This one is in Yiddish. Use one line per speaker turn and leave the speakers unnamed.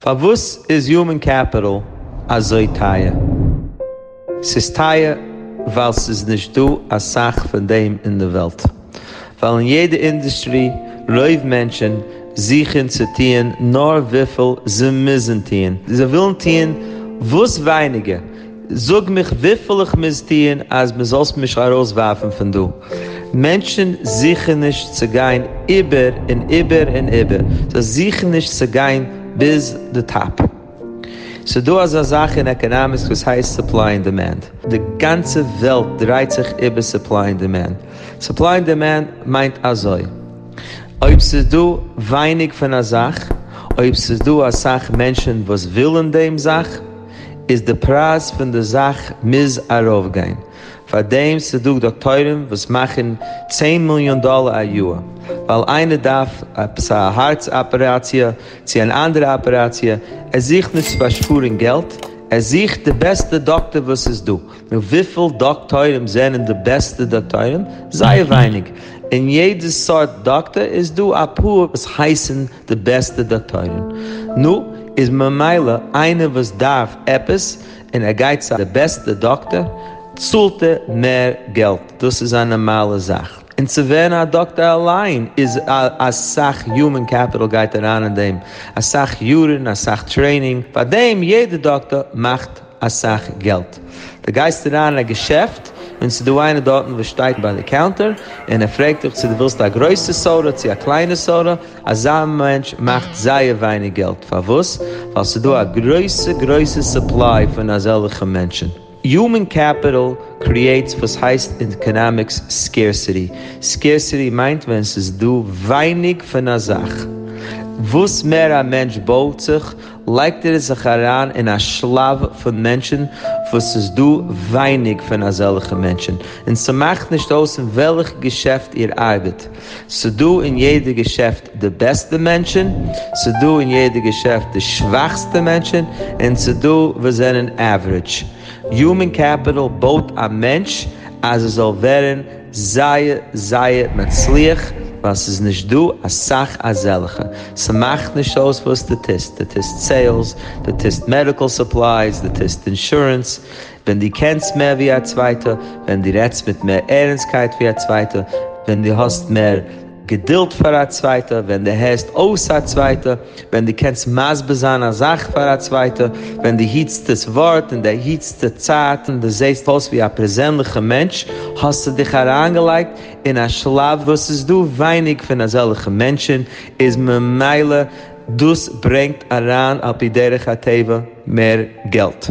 פארוואס איז יומען קעפיטעל אזוי טייער? ס'איז טייער ווייל ס'איז נישט דא אסאך פון דעם אין די וועלט. ווייל אין יעדע אינדוסטרי רוב מענטשן זוכן צו טוען נאר וויפיל זיי מוזן טוען. זיי ווילן טוען וואס ווייניגער. זאג מיך וויפיל איך מוז טוען אז מ'זאל מיך ארויסווארפן פון דא. מענטשן זוכן נישט צו גיין איבער און איבער און איבער. זיי זוכן נישט צו גיין ביז די טאפ. ס'דא אזא זאך אין עקאנאמיקס וואס הייסט סופליי און דימענד. די גאנצע וועלט דרייט זיך איבער סופליי און דימענד. סופליי און דימענד מיינט אזוי, אויב ס'איז דא ווייניג פון א זאך, אויב ס'איז דא אסאך מענטשן וואס ווילן דעם זאך, איז די פרייז פון די זאך מוז ארויפגיין. פאר דעם ס'דא דאקטוירים וואס מאכן צען מיליאן דאלער א יאר, ווייל איינער דארף עפעס א הארץ אפעראציע צו אן אנדערע אפעראציע, ער זוכט נישט צו באשפארן געלט, ער זוכט די בעסטע דאקטער וואס איז דא. נו וויפיל דאקטוירים זענען די בעסטע דאקטוירים? זייער ווייניג. אין יעדע סארט דאקטער איז דא אפאר וואס הייסן די בעסטע דאקטוירים. נו, איז ממילא איינער וואס דארף עפעס און ער גייט צו די בעסטע דאקטער, צאלט ער מער געלט, דאס איז א נארמאלע זאך. און צו ווערן א דאקטער אליין איז אסאך יומען קעפיטעל גייט אריין אין דעם, אסאך יארן, אסאך טרעינינג, פאר דעם יעדע דאקטער מאכט אסאך געלט. דו גייסט אריין אין א געשעפט און ס'איז דא איינער דארטן וואס שטייט ביי די קאונטער און ער פרעגט דיך צו דו ווילסט א גרויסע סאדע צו א קליינע סאדע, אזא מענטש מאכט זייער ווייניג געלט, פארוואס? ווייל ס'איז דא א גרויסע גרויסע סופליי פון אזעלכע מענטשן. יומען קעפיטעל קריעיטס וואס הייסט אין עקאנאמיקס סקערסיטי. סקערסיטי מיינט ווען ס'איז דא ווייניג פון א זאך. וואס מער א מענטש בויט זיך לייגט ער זיך אריין אין א שלב פון מענטשן וואס ס'איז דא ווייניג פון אזעלכע מענטשן, און ס'מאכט נישט אויס אין וועלכע געשעפט איר ארבעט, ס'דא אין יעדע געשעפט די בעסטע מענטשן, ס'דא אין יעדע געשעפט די שוואכסטע מענטשן, און ס'דא וואס זענען עווערידזש. יומען קעפיטעל בויט א מענטש אז ער זאל ווערן זייער זייער מצליח, ווייל ס'איז נישט דא אסאך אזעלכע. ס'מאכט נישט אויס וואס דו טוסט, דו טוסט סעילס, דו טוסט מעדיקל סופלייס, דו טוסט אינשורענס, ווען דו קענסט מער ווי א צווייטער, ווען דו רעדסט מיט מער ערנסטקייט ווי א צווייטער, ווען דו האסט מער געדולד פאר א צווייטער, ווען דו הערסט אויס א צווייטער, ווען דו קענסט מסביר זיין א זאך פאר א צווייטער, ווען דו היטסט דאס ווארט און דו היטסט די צייט און דו זעסט אויס ווי א פערזענליכע מענטש, האסטו דיך אריינגעלייגט אין א שלב וואס ס'איז דא ווייניג פון אזעלכע מענטשן, איז ממילא דאס ברענגט אריין על פי דרך הטבע מער געלט.